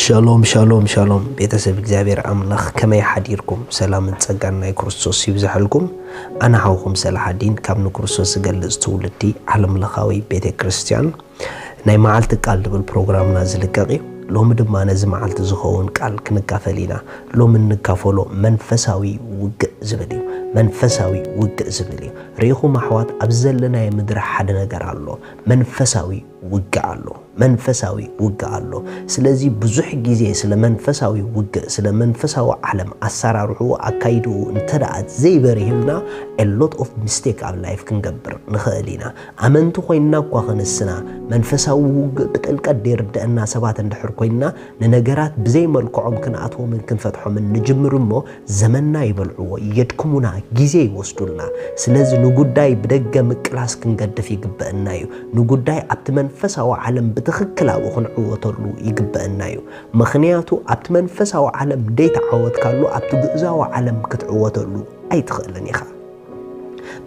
ሻሎም ሻሎም ሻሎም፣ ቤተሰብ እግዚኣብሔር ኣምላኽ ከመይ ሓዲርኩም? ሰላምን ጸጋን ናይ ክርስቶስ ይብዝሐልኩም። ኣነ ሓውኩም ሰላሓዲን ካብ ንክርስቶስ ዝገልጽ ትውልዲ ዓለምለኻዊ ቤተ ክርስቲያን። ናይ መዓልቲ ቃል ዝብል ፕሮግራምና ዝልቀቕ እዩ። ሎሚ ድማ ነዚ መዓልቲ ዝኸውን ቃል ክንካፈል ኢና። ሎሚ እንካፈሎ መንፈሳዊ ውግእ ዝብል እዩ። መንፈሳዊ ውግእ ዝብል እዩ። ርኢኹም ኣሕዋት፣ ኣብ ዘለናዮ ምድሪ ሓደ ነገር ኣሎ። መንፈሳዊ ውግእ ኣሎ። መንፈሳዊ ውግእ ኣሎ። ስለዚ ብዙሕ ግዜ ስለ መንፈሳዊ ውግእ፣ ስለ መንፈሳዊ ዓለም ኣሰራርሕኡ፣ ኣካይድኡ እንተ ደኣ ዘይበርህልና፣ a lot of mistake ኣብ ላይፍ ክንገብር ንኽእል ኢና። ኣመንቲ ኮይንና እኳ ክንስና፣ መንፈሳዊ ውግእ ብጥልቀት ዘይርደአና ሰባት እንድሕር ኮይንና፣ ንነገራት ብዘይ መልክዖም ክንኣትዎምን ክንፈትሖምን ንጅምር እሞ፣ ዘመንና ይበልዕዎ፣ የድክሙና፣ ግዜ ይወስዱልና። ስለዚ ንጉዳይ ብደገ ምቅላስ ክንገድፍ ይግበአና እዩ። ንጉዳይ ኣብቲ መንፈሳዊ ዓለም ብትኽክል ኣብኡ ክንዕወተሉ ይግበአና እዩ። ምኽንያቱ ኣብቲ መንፈሳዊ ዓለም ደይተዓወትካሉ ኣብቲ ግእዛዊ ዓለም ክትዕወተሉ ኣይትኽእልን ኢኻ።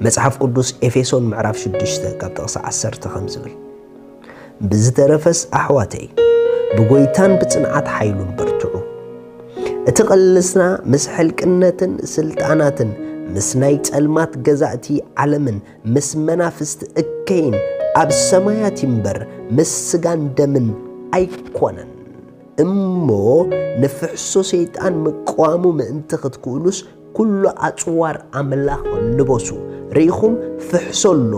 መጽሓፍ ቅዱስ ኤፌሶን ምዕራፍ ሽዱሽተ ካብ ጥቕሲ ዓሰርተ ከም ዝብል፣ ብዝተረፈስ ኣሕዋተይ፣ ብጎይታን ብጽንዓት ሓይሉን በርትዑ። እቲ ቅልስና ምስ ሕልቅነትን ስልጣናትን ምስ ናይ ጸልማት ገዛእቲ ዓለምን ምስ መናፍስቲ እከይን ኣብ ሰማያት ይንበር፣ ምስ ስጋን ደምን ኣይኮነን። እሞ ንፍሕሶ ሰይጣን ምቅዋሙ ምእንቲ ክትክእሉስ ኩሉ ኣጽዋር ኣምላኽ ልበሱ። ርኢኹም፣ ፍሕሶ ኣሎ፣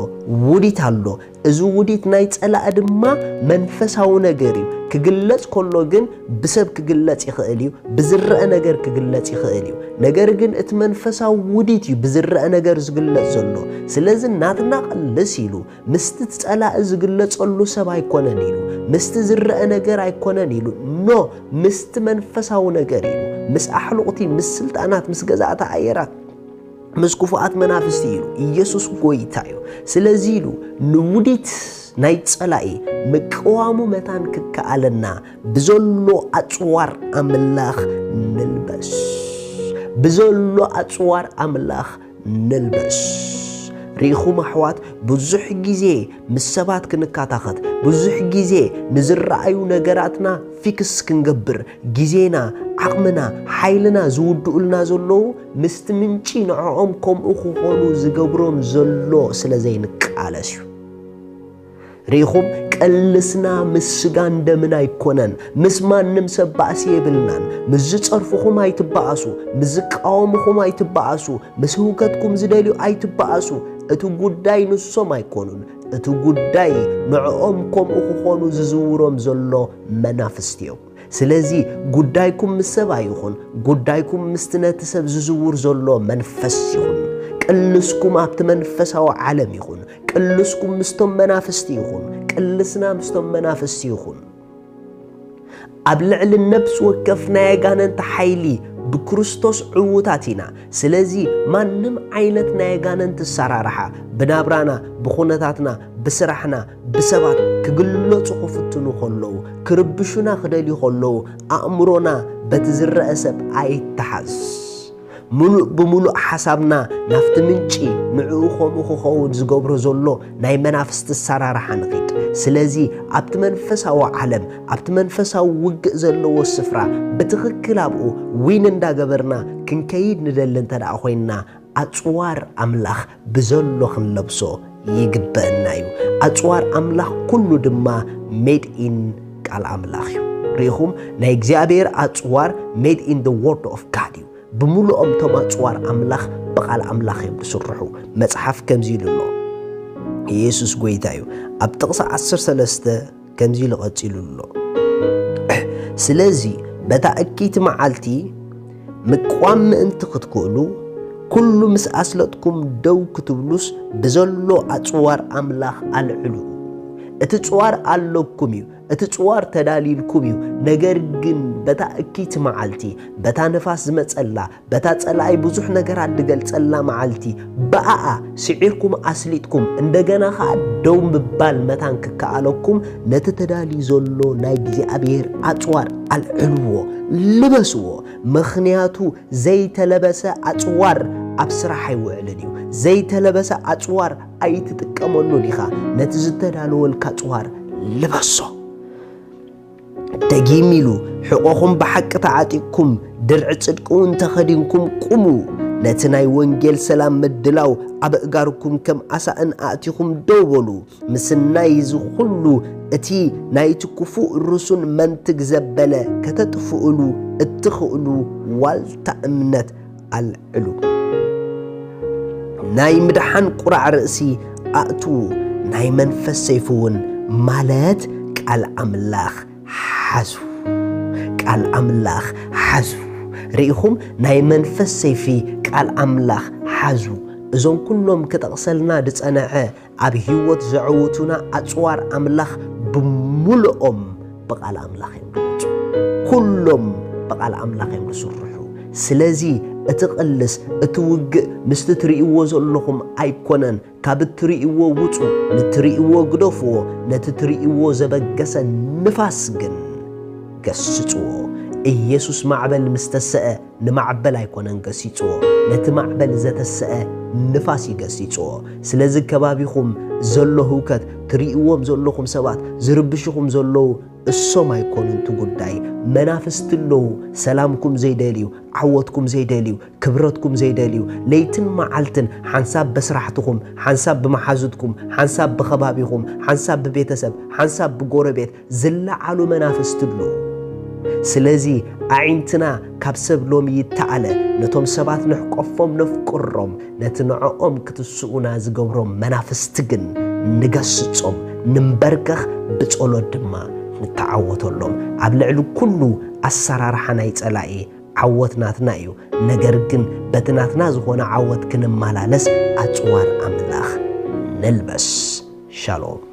ውዲት ኣሎ። እዚ ውዲት ናይ ጸላኢ ድማ መንፈሳዊ ነገር እዩ። ክግለጽ ከሎ ግን ብሰብ ክግለጽ ይኽእል እዩ፣ ብዝረአ ነገር ክግለጽ ይኽእል እዩ። ነገር ግን እቲ መንፈሳዊ ውዲት እዩ ብዝረአ ነገር ዝግለጽ ዘሎ። ስለዚ ናትና ቅልስ ኢሉ ምስቲ እቲ ጸላኢ ዝግለጸሉ ሰብ ኣይኮነን ኢሉ፣ ምስቲ ዝረአ ነገር ኣይኮነን ኢሉ፣ ኖ፣ ምስቲ መንፈሳዊ ነገር ኢሉ፣ ምስ ኣሕሉቕቲ፣ ምስ ስልጣናት፣ ምስ ገዛእቲ ኣየራት፣ ምስ ክፉኣት መናፍስቲ ኢሉ። ኢየሱስ ጎይታ እዩ። ስለዚ ኢሉ ንውዲት ናይ ጸላኢ ምቅዋሙ መታን ክከኣለና ብዘሎ ኣጽዋር ኣምላኽ ንልበስ። ብዘሎ ኣጽዋር ኣምላኽ ንልበስ። ርኢኹም ኣሕዋት፣ ብዙሕ ግዜ ምስ ሰባት ክንካታኸት፣ ብዙሕ ግዜ ንዝረኣዩ ነገራትና ፊክስ ክንገብር፣ ግዜና፣ ዓቕምና፣ ሓይልና ዝውድኡልና ዘለዉ ምስቲ ምንጪ ንዕኦም ከምኡ ክኾኑ ዝገብሮም ዘሎ ስለ ዘይንቃለስ እዩ። ርኢኹም፣ ቅልስና ምስ ስጋን ደምን ኣይኮነን። ምስ ማንም ሰብ ባእሲ የብልናን። ምስ ዝጸርፍኹም ኣይትበኣሱ፣ ምስ ዝቃወምኹም ኣይትበኣሱ፣ ምስ ህውከትኩም ዝደልዩ ኣይትበኣሱ። እቲ ጉዳይ ንሶም ኣይኮኑን። እቲ ጉዳይ ንዕኦም ከምኡ ክኾኑ ዝዝውሮም ዘሎ መናፍስቲ እዮም። ስለዚ ጉዳይኩም ምስ ሰብ ኣይኹን፣ ጉዳይኩም ምስቲ ነቲ ሰብ ዝዝውር ዘሎ መንፈስ ይኹን። ቅልስኩም ኣብቲ መንፈሳዊ ዓለም ይኹን። ቅልስኩም ምስቶም መናፍስቲ ይኹን። ቅልስና ምስቶም መናፍስቲ ይኹን። ኣብ ልዕሊ ነፍሲ ወከፍ ናይ ኣጋንንቲ ሓይሊ ብክርስቶስ ዕዉታት ኢና። ስለዚ ማንም ዓይነት ናይ ኣጋንንቲ ኣሰራርሓ ብናብራና፣ ብኹነታትና፣ ብስራሕና፣ ብሰባት ክግለጹ ክፍትኑ ከለዉ፣ ክርብሹና ክደልዩ ከለዉ፣ ኣእምሮና በቲ ዝረአ ሰብ ኣይተሓዝ። ምሉእ ብምሉእ ሓሳብና ናብቲ ምንጪ፣ ንዕኡ ከምኡ ክኸውን ዝገብሮ ዘሎ ናይ መናፍስቲ ኣሰራርሓ ንኺድ። ስለዚ ኣብቲ መንፈሳዊ ዓለም፣ ኣብቲ መንፈሳዊ ውግእ ዘለዎ ስፍራ ብትኽክል ኣብኡ ዊን እንዳገበርና ክንከይድ ንደሊ እንተ ደኣ ኮይንና፣ ኣጽዋር ኣምላኽ ብዘሎ ክንለብሶ ይግበአና እዩ። ኣጽዋር ኣምላኽ ኩሉ ድማ ሜድ ኢን ቃል ኣምላኽ እዩ። ርኢኹም፣ ናይ እግዚኣብሔር ኣጽዋር ሜድ ኢን the word of God እዩ። ብምሉኦም እቶም ኣጽዋር ኣምላኽ ብቓል ኣምላኽ እዮም ዝስርሑ። መጽሓፍ ከምዚ ኢሉ ኣሎ። ኢየሱስ ጎይታ እዩ። ኣብ ጥቕሲ ዓሰርተ ሰለስተ ከምዚ ኢሉ ቀጺሉ ኣሎ። ስለዚ በታ እኪይቲ መዓልቲ ምቋም ምእንቲ ክትክእሉ፣ ኩሉ ምስ ኣስለጥኩም ደው ክትብሉስ፣ ብዘሎ ኣጽዋር ኣምላኽ ኣልዕሉ። እቲ ጽዋር ኣለኩም እዩ፣ እቲ ጽዋር ተዳልዩልኩም እዩ። ነገር ግን በታ እኪይቲ መዓልቲ፣ በታ ነፋስ ዝመጸላ፣ በታ ጸላኢ ብዙሕ ነገራት ዝገልጸላ መዓልቲ፣ ብኣኣ ስዒርኩም ኣስሊጥኩም፣ እንደገና ኸኣ ደው ምባል መታን ክከኣለኩም፣ ነቲ ተዳልዩ ዘሎ ናይ እግዚኣብሔር ኣጽዋር ኣልዕልዎ፣ ልበስዎ። ምኽንያቱ ዘይተለበሰ ኣጽዋር ኣብ ስራሕ ኣይውዕልን እዩ። ዘይተለበሰ ኣጽዋር ኣይትጥቀመሉን ኢኻ። ነቲ ዝተዳለወልካ ኣጽዋር ልበሶ። ደጊም ኢሉ፣ ሕቖኹም ብሓቂ ተዓጢቕኩም፣ ድርዒ ጽድቂ እውን ተኸዲንኩም ቁሙ። ነቲ ናይ ወንጌል ሰላም ምድላው ኣብ ኣእጋርኩም ከም ኣሳእን ኣእቲኹም ደው በሉ። ምስናይ እዚ ኹሉ፣ እቲ ናይቲ ክፉእ ርሱን መንትግ ዘበለ ከተጥፍእሉ እትኽእሉ ዋልታ እምነት ኣልዕሉ። ናይ ምድሓን ቁራዕ ርእሲ ኣእትዉ፣ ናይ መንፈስ ሰይፊ እውን፣ ማለት ቃል ኣምላኽ ሓዙ። ቃል ኣምላኽ ሓዙ። ርኢኹም፣ ናይ መንፈስ ሰይፊ ቃል ኣምላኽ ሓዙ። እዞም ኩሎም ክጠቕሰልና ዝጸንዐ ኣብ ህይወት ዘዕውቱና ኣጽዋር ኣምላኽ ብምሉኦም ብቓል ኣምላኽ እዮም ዝወጹ። ኩሎም ብቓል ኣምላኽ እዮም ዝስርሑ። ስለዚ እቲ ቅልስ፣ እቲ ውግእ ምስቲ ትርእይዎ ዘለኹም ኣይኮነን። ካብ እትርእይዎ ውጹ፣ ንትርእይዎ ግደፍዎ፣ ነቲ ትርእይዎ ዘበገሰ ንፋስ ግን ገስጽዎ። ኢየሱስ ማዕበል ምስ ተሰአ ንማዕበል ኣይኮነን ገሲጽዎ፣ ነቲ ማዕበል ዘተሰአ ንፋስ እዩ ገሲጽዎ። ስለዚ ከባቢኹም ዘሎ ህውከት፣ ትርእይዎም ዘለኹም ሰባት፣ ዝርብሽኹም ዘለዉ እሶም ኣይኮኑን እቲ ጉዳይ። መናፍስቲ ኣለዉ፣ ሰላምኩም ዘይደልዩ፣ ዓወትኩም ዘይደልዩ፣ ክብረትኩም ዘይደልዩ፣ ለይትን መዓልትን ሓንሳብ በስራሕትኹም፣ ሓንሳብ ብመሓዙትኩም፣ ሓንሳብ ብኸባቢኹም፣ ሓንሳብ ብቤተሰብ፣ ሓንሳብ ብጎረቤት ዝለዓሉ መናፍስቲ ኣለዉ። ስለዚ ኣዒንትና ካብ ሰብ ሎሚ ይተኣለ፣ ነቶም ሰባት ንሕቆፎም ነፍቅሮም፣ ነቲ ንዕኦም ክትስኡና ዝገብሮም መናፍስቲ ግን ንገስጾም፣ ንንበርከኽ፣ ብጸሎት ድማ ንተዓወተሎም። ኣብ ልዕሊ ኩሉ ኣሰራርሓ ናይ ጸላኢ ዓወት ናትና እዩ። ነገር ግን በቲ ናትና ዝኾነ ዓወት ክንመላለስ ኣጽዋር ኣምላኽ ንልበስ። ሻሎም።